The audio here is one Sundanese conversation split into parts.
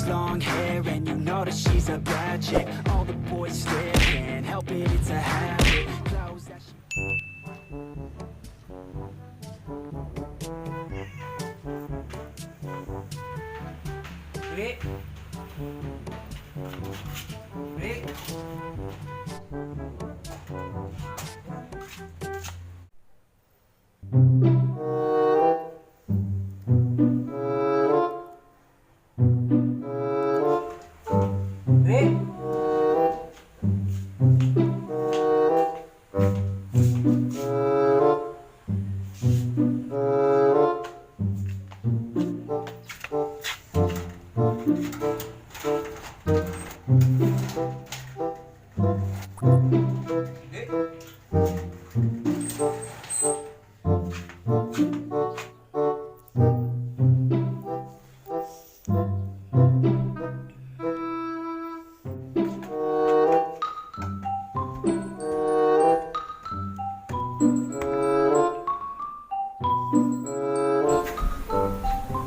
Nice long hair, and you know that she's a bad chick. All the boys stare, can't help it, it's a habit. Clothes that she Ri. Ri. Ri.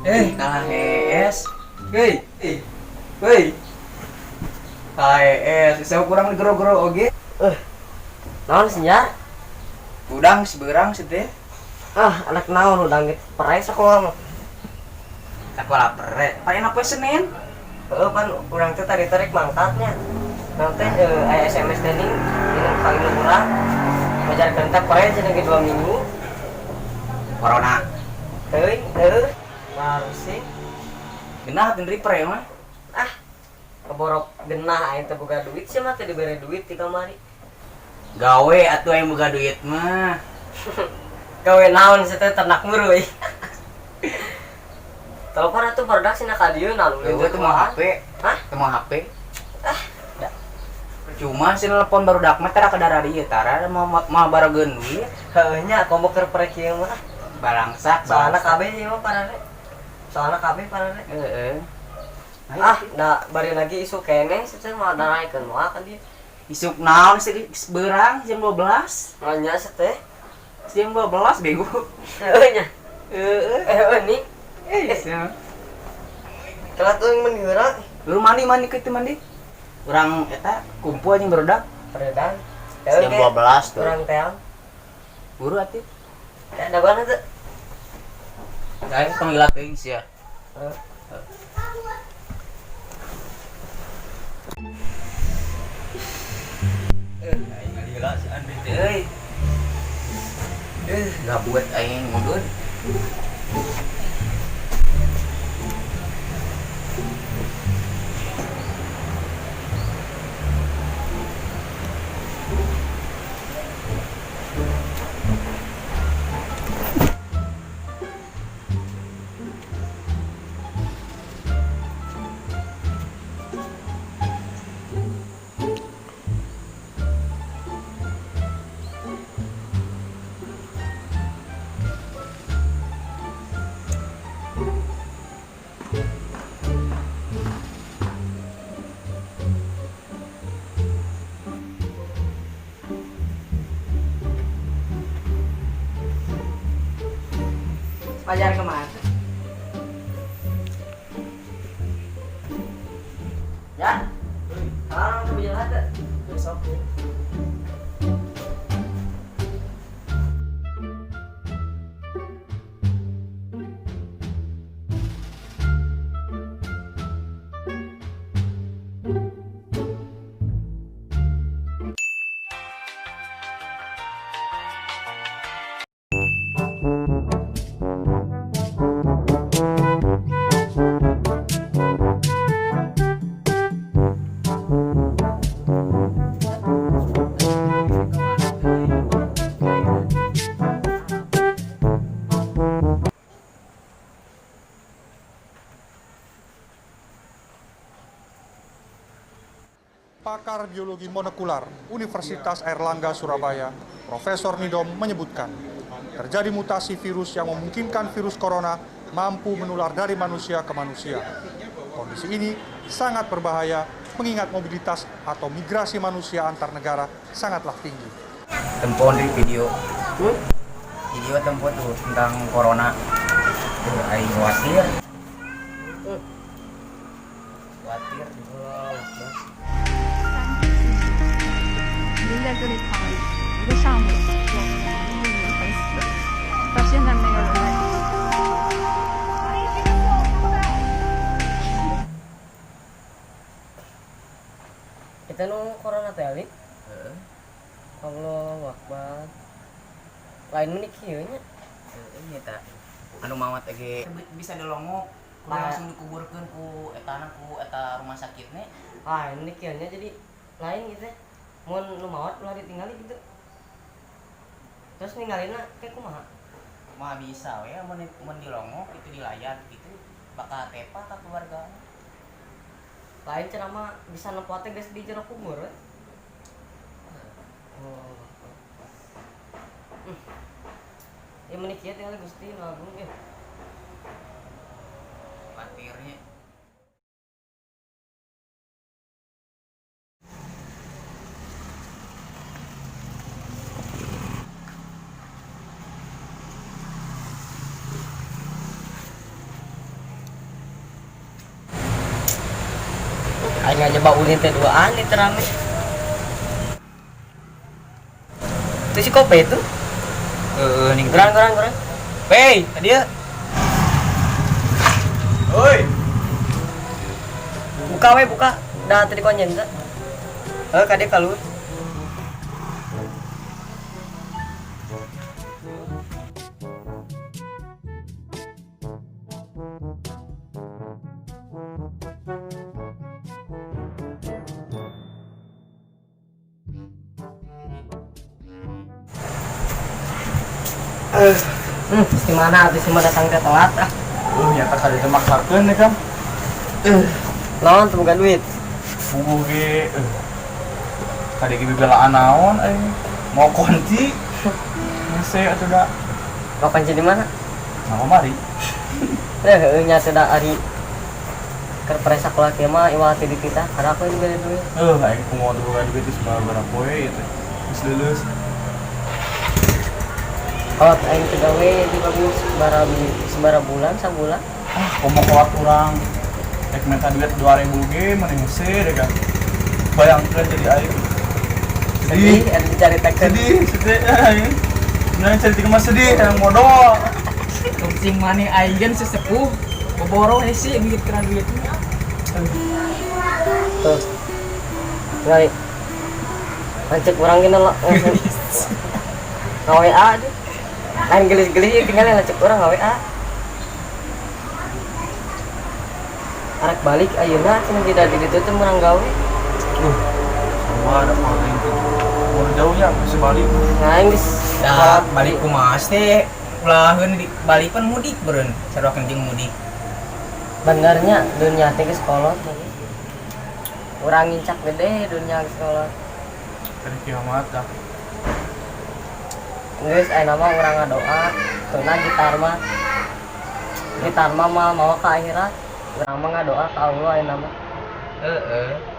Eh, kalah hees. Hei, eh, hei. Kalah hees, saya kurang digero-gero oge. Naon sih ya? Udang seberang sih teh. Ah, anak naon udah ngit perai sekolah mah. Sekolah pere. Paling apa Senin? Heeh, pan urang teh tadi tarik mangkatnya. Nanti aya SMS dening ini panggil urang. Ngajarkeun teh pere cenah ge 2 minggu. Corona. Teuing, heuh. Baru sih. Genah teu pere mah. Ah, keborok genah aing teh boga duit sih mah teh dibere duit di kamari. Gawe atuh aing boga duit mah. Gawe naon sih teh ternak muruy. Telepon atuh barudak sih ka dieu naon Gawe tuh mau HP. Hah? Tuh mau HP. Ah, da. Cuma sih nelpon barudak mah tara ka darah dieu tara mau mau barogeun duit. Heuh nya komo keur pere kieu mah. Balangsak, Soalna balangsak. kabeh ieu mah parare. Soalna kabeh parare. Heeh. Ah, da bari lagi isu keneh sih teh moal daraikeun moal kan dia. Isuk naon sih geus beurang jam 12. Nanya sih teh. Jam 12 bego. Heuh nya. Heeh. Eh, heuh nih. Eh, sia. Telat euy mun heura. Lu mandi mandi ke itu mandi. Urang eta kumpul anjing barudak. Peredang. Jam 12 tuh. Urang teang. Buru atuh. Ya dagoan teu. Aing tong hilap teuing sia. Heeh. Aing ngalila si Andri teh euy. Eh, gabut aing ngudud. Pajar kemana? Ya? Sekarang tuh jalan teh. Besok. Pakar Biologi Molekular Universitas Airlangga Surabaya, Profesor Nidom menyebutkan, terjadi mutasi virus yang memungkinkan virus corona mampu menular dari manusia ke manusia. Kondisi ini sangat berbahaya mengingat mobilitas atau migrasi manusia antar negara sangatlah tinggi. Tempo di video. Video tempo tuh tentang corona. Tuh, aing khawatir. Khawatir. 三四已经在这里躺了一个上午了，我已经很死了，到现在没有人来。 Kita nu corona teh Ali. Heeh. Allahu Akbar. Lain meni kieu nya. Heeh nya ta. Anu mawat ge bisa dilongok kudu Ah. langsung dikuburkeun ku etana ku eta rumah sakitnya. Ah, ini kieu nya jadi lain gitu. Mun nu maot ulah ditinggali gitu. Terus ninggalina kayak kumaha? Mah bisa we mun mun dilongok itu dilayat gitu bakal tepa ka keluarga. Lain cenah mah bisa nempo teh geus di jero kubur we. Oh. Hmm. Ya meni kieu tinggal Gusti nu agung eh. Khawatirnya. Aing aja bau ulin teh duaan di terame. Itu si kope itu. Heeh ning. Gerang gerang gerang. Hey, tadi ya. Oi, Buka we buka. Dah tadi konjen teh. Heuh kade kalu. Di mana atuh semua datang ke telat ah. Nyata kali teh maksakeun ya kam. Naon teu boga duit. Puguh ge kade ge bebelaan naon aing. Mau kunci. Hese atuh da. Mau kunci di mana? Nah, kamari. Eh, heueuh nya teh da ari keur pere sakola kieu mah iwal ti dititah kada aku dibere duit. Aing kumaha teu boga duit geus sabaraha poe ieu teh. Geus leuleus. Kalau aing teu gawe di bagus sabaraha bulan sabulan. Ah, komo kuat urang. Rek minta duit 2000 ge mending hese deh kan. Bayangkeun jadi aing. Sedih, ada dicaritakeun. Sedih, sedih aing. Nah, cerita mah sedih, yang modal. Kencing maneh aing sesepuh boboro hese mikir kana duitnya. Tuh. Tinggal lanceuk urang gini lah. Nge-WA aja. Lain gelis-gelis ya tinggal lanceuk urang nge-WA. Arek balik ayeuna cenah tidak di ditu teh meunang gawe. Sama ada kalau yang gitu. Mau jauhnya masih balik. Nah, geus Dah balik kumaha teh ulaheun di balik pan mudik beureun sarua jeung mudik. Benernya dunia teh geus kolot. Urang ngincak gede dunia geus kolot. Tadi kiamat dah. Geus aya mah urang ngadoa, tuna gitar mah. Gitar mah mah mawa ka akhirat. Urang mah ngadoa ka Allah aya mah. Heeh.